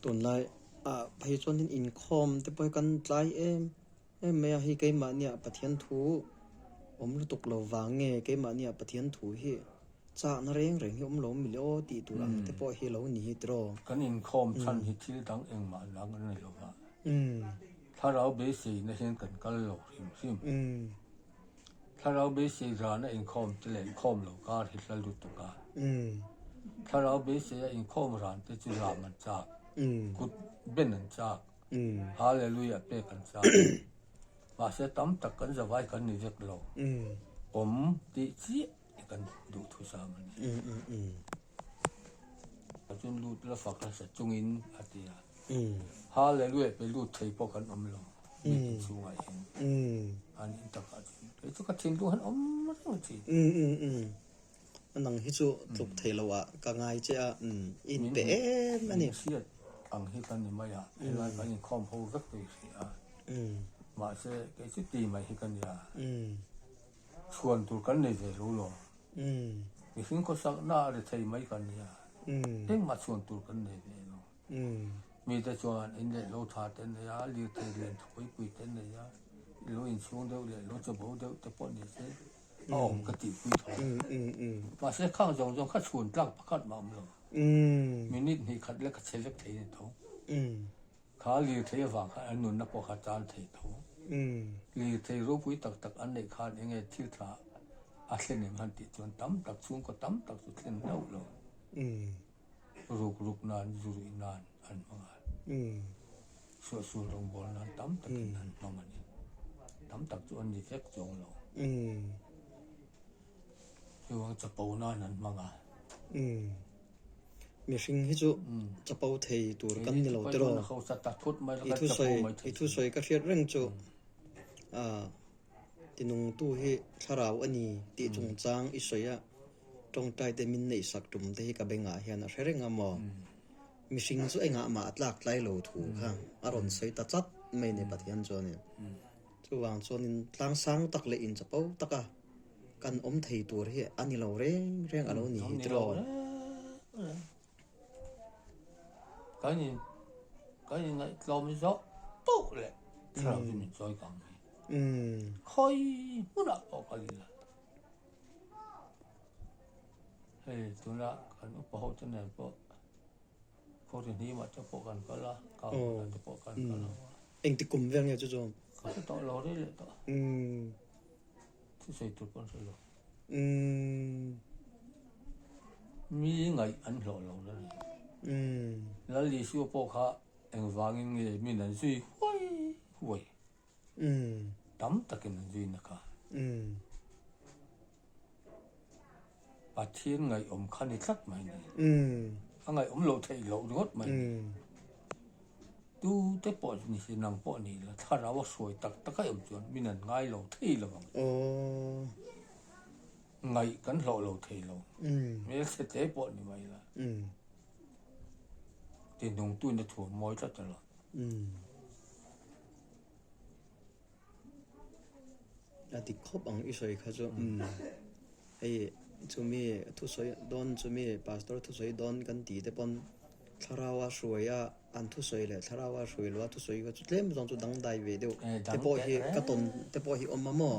Tunlai ah phei chuanin inkhawm te pawh hi kan tlai em em mai a, hei keimahni ah Pathian thu awm lutuk lo vang nge keimahni ah Pathian thu hi chahna reng reng hi awm lo mi le aw tih tur ang te pawh hi lo ni hi tiraw. Kan inkhawm chhan hi thil dang engmah dang a ni lo va, thlarau beiseina hian kan kal lo hrim hrim. Thlarau beisei rana inkhawm te leh inkhawm lo kar hi hla lutuk a. Thlarau beiseia inkhawm ran te chu ram an chak, kut ben an chak, Hallelujah pek an chak. Mahse tam tak kan zavai kan ni vek lo. Awm tih chiah hi kan duhthusam a ni. Chuan lut la fak hmasa chungin a ti a. Hallelujah pe lut thei pawh kan awm lo biakinn chhungah hian a nih takah chuan kei chu ka thinlung han awm reng thin. Nang hi chu tluk thei lo ah ka ngai che a, i inpe em a ni. Min hriat ang hi ka ni mai a, helai kan inkhawm ho vek tui hrih a, mahse kei chu ti mai hi ka nia, chhuan tur kan nei ve lo lo. Mihring khawsakna a ri thei mai kan nia, engmah chhuan tur kan nei ve lo. Mite chuan in leh lo tha te an nei a, lirthei lian tha pui pui te an nei a, lo inchhung deuh leh lo chapo deuh te pawh ni se a awm ka tihpui tho. Mahse khang zawng zawng kha chhun tlak pakhat mah awm lo. Minute hnih khat lek a che vek thei a ni tho. Kha lirthei avang khan an nunna pawh kha tan thei tho. Lirthei ropui tak tak an neih khan enge thil tha a thlen em han tih chuan tam tak chhungkaw tam tak chu thlen hlauh lo. Ruk ruk nan, zu ruih nan an hmang a. Suahsual rawngbâwl nan tam takin an hmang a ni. Tam tak chu an ni vek chuang lo. Chuvang chapo nan an hmang a. Mihring hi chu chapo thei tur kan ni lo tiraw? I thusawi i thusawi ka hriat reng chu tinungtu hi thlarau a ni tih chungchang i sawi a. Tawngtai te min neih sak tum te hi ka bengah hian a hre reng a maw? Mihring chu engah mah a tlak tlai lo thu kha a rawn sawi ta chat mai a ni Pathian chuanin. Chuvang chuanin tlang sang tak leh inchapo taka kan awm thei tur hi a ni lo reng reng a lo ni hi tiraw? Kan in kan inngaihtlawm zawh poh leh thlarau chu min chawi kang mai. Khawi hmunah pawh kal ila. Hei tuna kan upa ho te nen pawh khaw hnimah te pawh kan kal a, kau hunah te pawh kan kal a. Engti kum vel nge chu chuan? Ka hre tawh lo rei leh tawh. Thusawi tur pawh an hre lo. Mi ngaih an hlawh lo la ni. Lal Isua pawh kha engvangin nge min an zui huai huai. Tam takin an zui na kha. Pathian ngaihawm kha ni tlat mai ni. A ngaihawm loh theih loh ringawt mai ni. Tu te pawh ni si nang pawh ni la thlarau a hruai tak tak a awm chuan min an ngai lo thei lo ang. Ngaih kan hlawh lo thei lo. Hmelchhe te pawh ni mai la. Tinungtuin a thuam mawi tlat a lo. A dik khawp ang i sawi kha chu hei chumi thusawi dawn chumi pastor thusawi dawn kan tih te pawn thlarau a hruai a an thusawi leh thlarau a hruai loh a thusawi kha chu tlem zawng chu dangdai ve deuh te pawh hi ka tawn te pawh hi awm a maw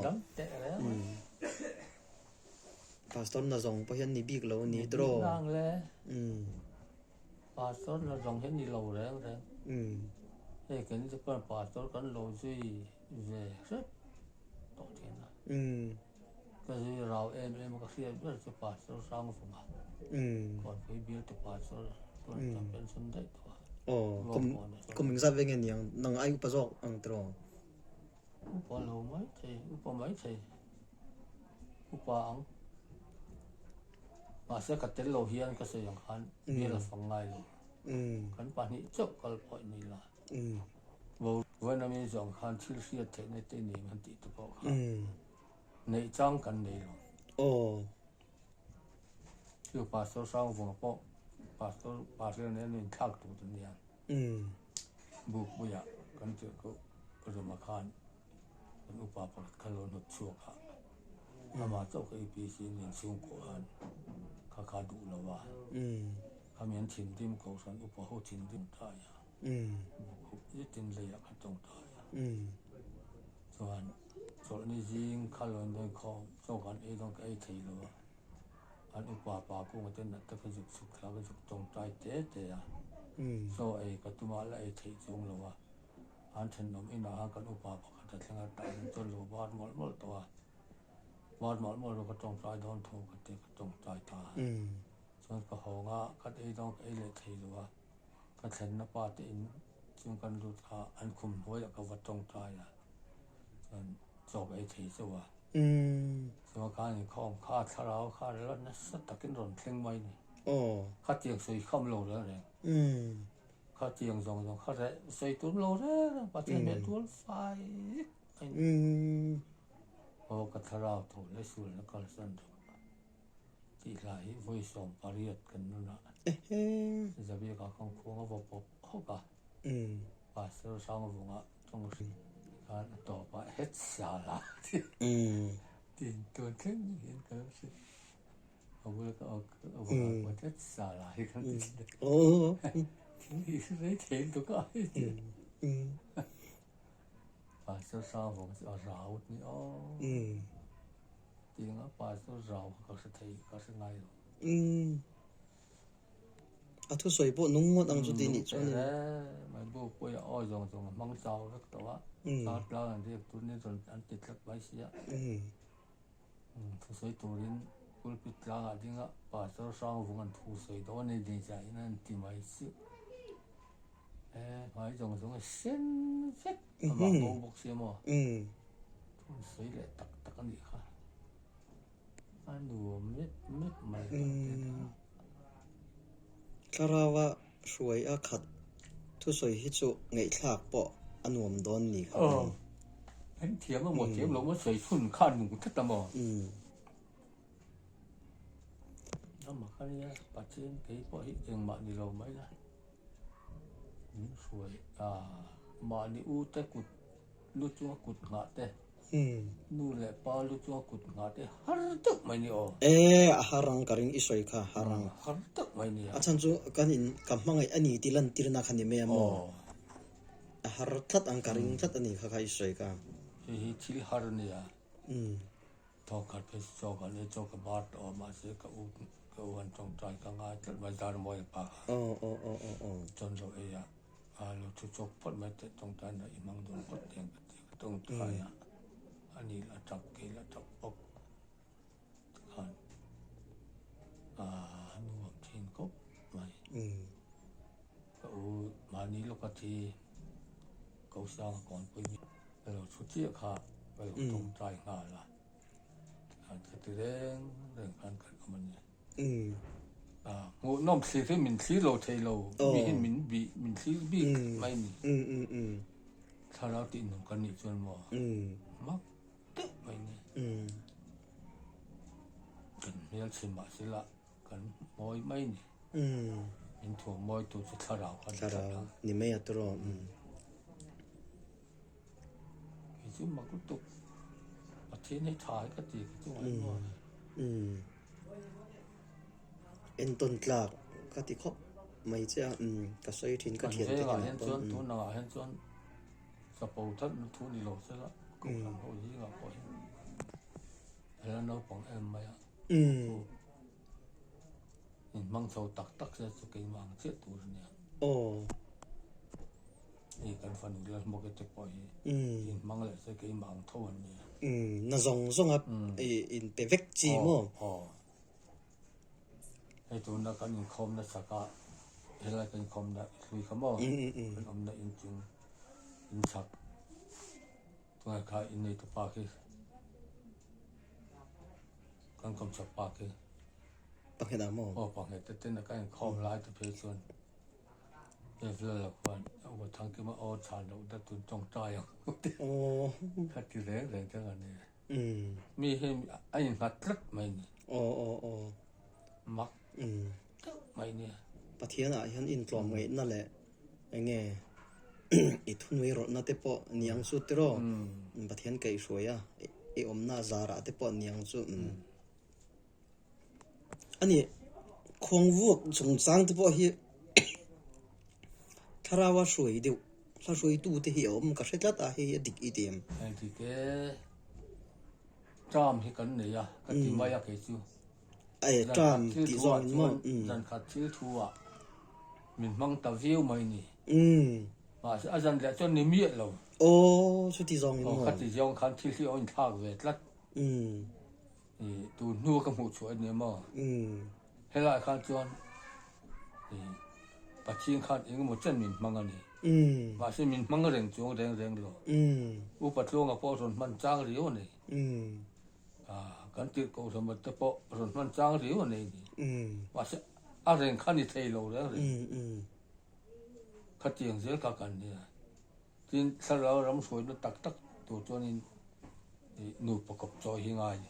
pastor na zawng pawh hian ni bik lo a ni tiraw. Pastor na zawng hi ni lo reng reng. Hei keini chu pawn pastor kan lo zui ve hrep tawh thin a. Ka zui rau em em a ka hriat ber chu pastor Hrangvunga. Khuanpui bialtu pastor tuna chuan pension daih tawh a. Aw kum kum engzat ve nge niang nang ai upa zawk ang tiraw? Upa lo mai thei upa mai thei upa ang. Mahse ka tel lo hian ka sawi ang khan bial a fang ngai lo. Kan pahnih chauh kal pawh ni la. Vawiin ami zawng khan thil hriat theihna te nei han tih te pawh kha neih chang kan nei lo. Chu Pastor Hrangvunga pawh Pastor Pastor nen inthlak tur a nia. Bukpuiah kan tirhkoh Ruma khan Kan upa pakhat kha lo hnawt chhuak a, amah chauh kha UPC nen chhungkaw khan kha kha duh lo a. Khami an thinrim kohhran upa ho thinrim tai a, buk hup zetin leiah ka tawngtai a. Chuan chawlhni zing kha lo in dawn khawm chaw kan ei dawn ka ei thei lo a, an upa pa kunga te nat te ka zuk chhuk thla ka zuk tawngtai te te a, chaw ei ka tumah la ei theih chung lo a, an thenawm inah khan kan upa pakhat a thleng a tah hian chuan lo bar mawlh mawlh tawh a, bar mawlh mawlh rawh ka tawngtai dawn tho ka ti a ka tawngtai ta a. Chuan ka hawng a, ka ei dawn ka ei leh thei lo a, ka thlenna pa te in chung kan lut kha an khum hnuaiah ka va tawngtai a, chuan chaw ka ei thei chauh a. Chuan khan inkhawm kha thlarau kha la nasa takin rawn thleng mai ni. Khatiang sawi kham lo reng reng. Khatiang zawng zawng kha reh sawi tum lo reng reng Pathian hmel tual fai vek mai ni. Aw ka thlarau tho leh sualna kalsan rawh. Tih hla hi vawi 18 kan nunah Zabiaka khan khuang a vaw pawp khawp a, Pastor Hrangvunga tawng hri khan a tawp a het sala tiin tun thleng hian ka lo hre. A bula ka awk a vaw pawh het sala hi kan ti thin a. Thil hi rei thei lutuk a. Pastor Hrangvunga chu a rau ni aw. Tianga pastor rau kha ka hre thei ka hre ngai lo. Umm. A thusawi pawh nung ngawt ang chu ti nih chuan in. Mai bu pawh a aw zawng zawng a hmang chau vek tawh a. Tar tlang an riak tur ni rawn an ti tlat mai sia. Thusawi turin pulpit tlangah dinga pastor Hrangvung an thusawi dawn a ni chiahin an ti mai si. Hmai zawng zawng a sen vek amah bo bawk sia maw? Thun sawi leh tak tak a nih kha. A nuam mep mep mai a te kha. Thlarau-a hruai a khat thusawi hi chu ngaihthlak pawh a nuam dawn ni kha. Aw, an thiam a maw thiam lo maw sawi chhun kha a nung tlat a maw? Amah kha nia Pathian kei pawh hi engmah ni lo mai la. Min hruai a, mahni u te kut lu chunga kut nghah te, nu leh pa lu chunga kut nghah te har deuh mai ni aw. E, a har ang ka ring i sawi kha, har ang. Har deuh mai ni a. A chhan chu kan in ka hmangaih a ni tih lantirna kha ni mai a maw? A har tlat ang ka ring tlat a ni kha kha i sawi kha. Hei hi thil har a nia. Thawkhat phei chu chaw ka nei, chaw ka bar tawh a, mahse ka u ka u han tawngtai ka ngai tlat mai zar mawi a pa kha. Chuan lo ei a, a lo thu chawk phawt mai teh tawngtai na i hmang dawn phawt tiang ka ti a, ka tawngtai a, a ni lah tap kei lah tap bawk tikhan a nuam thin khawp mai. Ka u mahni lawka thi Kosanga kawnpui mi ka lo thu chiah kha ka lo tawngtai nghal a, tikhan ka ti reng reng khan kan awm a ni. Hmuhnawm thlir hi min thlir lo thei lo, mi hi min bih min thlir bik mai a ni. Thlarau tih nung kan nih chuan maw mak deuh mai a ni. Kan hmel chhe mahsela kan mawi mai a ni. Min thuam mawi tu chu thlarau kha ni tlat a. Thlarau ni mai a tawrh aw. Kei chu mak lutuk Pathian hi tha hi ka ti ka chu ngaih maw. Entawn tlak ka ti khawp mai che a ka sawi thin ka thian te hnenah hian chuan tun angah hian chuan chapo that na thu ni lo sela kohhran ho zingah pawh hian a la naupang em mai a. In hmang chho tak tak se chu keimah ang chiah tur a nia. Aw. Hei kan fanu lal hmawk te pawh hi in hmang leh se keimah ang tho an nia. Na zawng zawng a in pe vek chi maw? Aw. Hei tuna kan inkhawmna chaka helai kan inkhawmna hlui kha maw? Kan awmna inchung inchhak tunah kha inneitu pa khi Kan kawmchhak pa khi. Panghet ah maw? Aw panghet te ten a ka inkhawm lai te phei chuan Evlal a khuan a upa Thangkima aw chhan loh dat tun tawngtai ang ti. Aw. Kha ti reng reng te ka ni. Mi hi a innghat tlat mai ni. Aw aw aw. Mak deuh mai ni. Pathian ah hian intlawm ngaihna leh eng nge i thunui rawlhna te pawh niang chu tiraw Pathian kaihhruai a i awmna zarah te pawh niang chu a ni. Khuangvuak chungchang te pawh hi thlarau a hruai deuh, hla hruaitu te hi a awm ka hre tlat a, hei hi a dik i ti em? Hei dik e, term hi kan nei a, ka ti mai a kei chu. Ai term tih zawng in maw? Zan khat thil thu ah min hmang ta viau mai ni. Mahse a zan leh chuan ni miah lo. Aw chuti zawng in maw? Aw khati zawng khan thil hi a inthlak ve tlat. Tun hnu ka hmuh chhuah ania maw? Helai khan chuan Pathian khan engemaw chen min hmang a ni. Mahse min hmang reng chuang reng reng lo. Upa Tluanga pawh rawn hman chang riau a nei. Kan tirh kohhran te pawh rawn hman chang riau a nei ni. Mahse a reng kha ni thei lo reng reng. Khatiang zel kha kan nia. Tin, thlarau ram hruaina tak tak tur chuanin nupa kawp chawi hi ngai.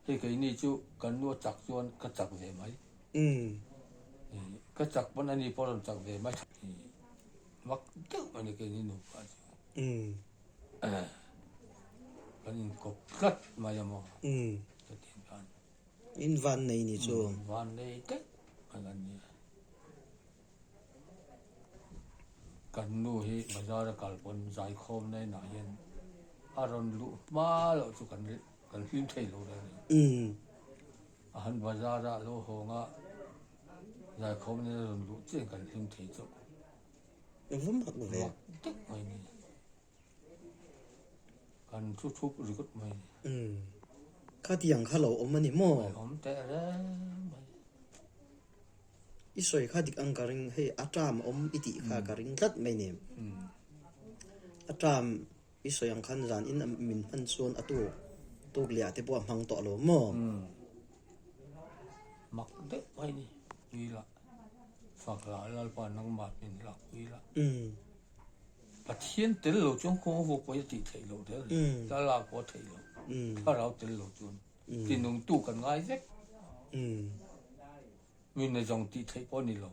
Hei keini chu kan nu a chak chuan ka chak ve mai. Ka chak pawn ani pawh a rawn chak ve mai. Mak deuh a ni keini nupa chu. Kan inkawp tlat mai a maw? Chutiang khan. In vannei ni chu. Vannei daih a la nia. Kan nu hi bazar a kal pawn zaikhawm na inah hian a rawn luh hma loh chu kan kan hlim thei lo reng a ni. A han bazar ah lo hawng a zaikhawm na in a rawn luh chiah in kan hlim thei chauh. Mak ve. Mak deuh mai a ni. Kan thu thup ringawt mai a ni. Umm. Khatiang kha lo awm a ni maw? Awm teh reng mai. I sawi kha dik ang ka ring, hei a term awm i tih kha ka ring tlat mai ni. A term i sawi ang khan zan in min hman chuan a tuk tuk leh ah te pawh a hmang tawh lo maw? Mak deuh mai ni. Pui lah, fak lah Lalpa nangmah min lak pui lah. Pathian tel lo chuan kawng vuak pawh hi a tih theih loh reng reng, thlalak pawh a theih loh, thlarau tel lo chuan tinungtu kan ngai vek. Mi na zawng tih theih pawh a ni lo.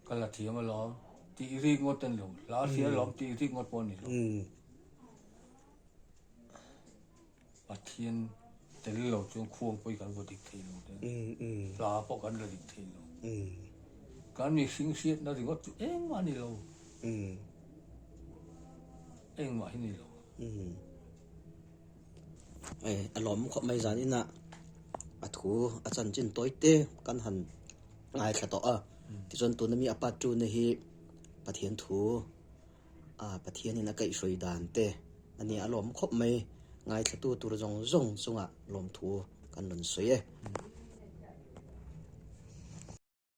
Ka la thiam alawm tih rik ngawt a ni lo, hla hria alawm tih rik ngawt pawh a ni lo. Pathian tel lo chuan khuang pawh hi kan vaw dik thei lo reng. Hla pawh kan la dik thei lo. Kan mihring hriatna ringawt chu engmah a ni lo. Engmah hi ni lo. Ei, a lawm khawp mai zan inah a thu a chanchin tawi te kan han ngaithla tawh a. Tichuan tuna mi a part two na hi Pathian thu A Pathianin a kaihhruai dan te a nia a lawm khawp mai. Ngaithlatu tur zawng zawng chungah lawmthu kan rawn sawi e.